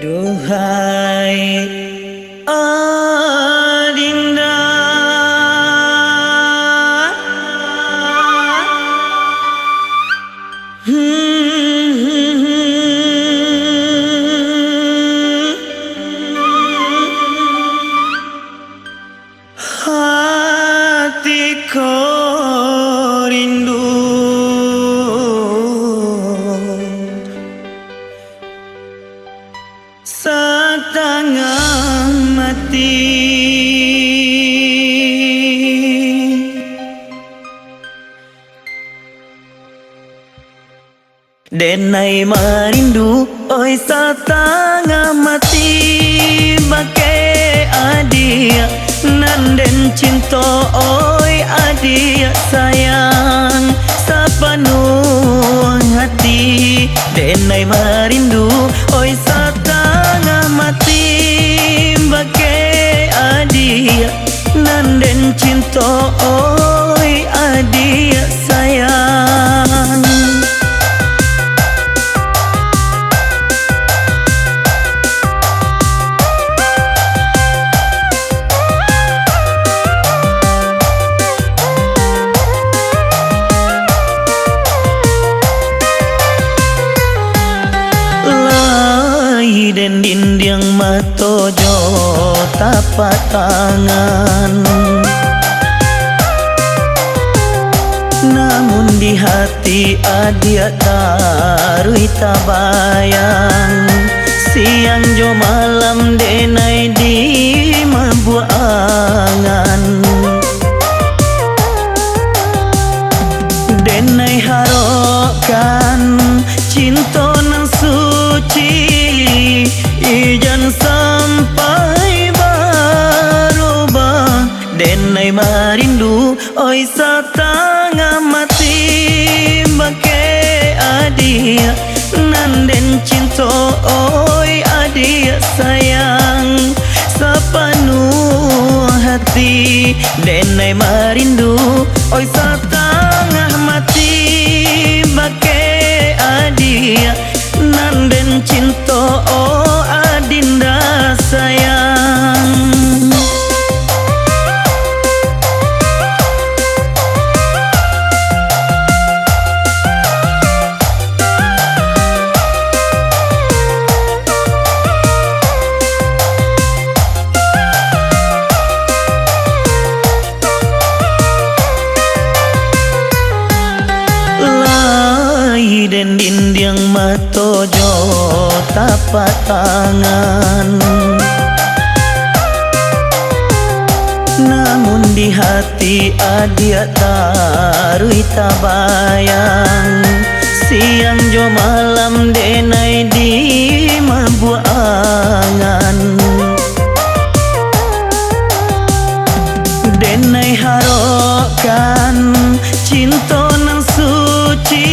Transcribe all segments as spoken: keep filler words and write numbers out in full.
Duhai Adinda, hati ko rindu. Satangah mati. Denai marindu, oi, satangah mati, bakeh adiak nan den cinto, oi, adiak sayang, sapanuah hati. Denai marindu, oi, satangah mati, bakeh adiak nan den cinto, oi, adiak sayang. Lai den dindiang mato jo tapak tangan, namun di hati adiak taruih tabayang, siang jo malam denai di mabuak angan. Denai harokkan cinto nan suci, ijan sampai barubah. Denai marindu, oi, satangah mati, bakeh adiak nan den cinto, oi, adiak sayang, sapanuah hati. Denai marindu, oi, satangah mati, bakeh adiak nan den cinto, oh, adinda sayang. Lai den dindiang mato jo tapak tangan, namun di hati adiak taruih tabayang, siang jo malam denai di mabuak angan. Denai harokkan cinto nan suci,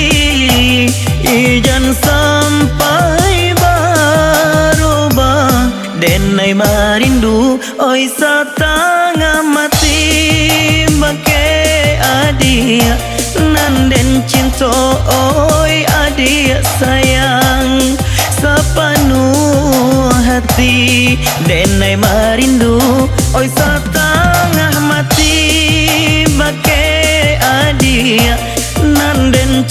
ijan sampai barubah. Denai marindu, oi, satangah mati, bakeh adiak nan den cinto, oi, adiak sayang, sapanuah hati. Denai marindu, oi, satangah mati, bakeh adiak nan den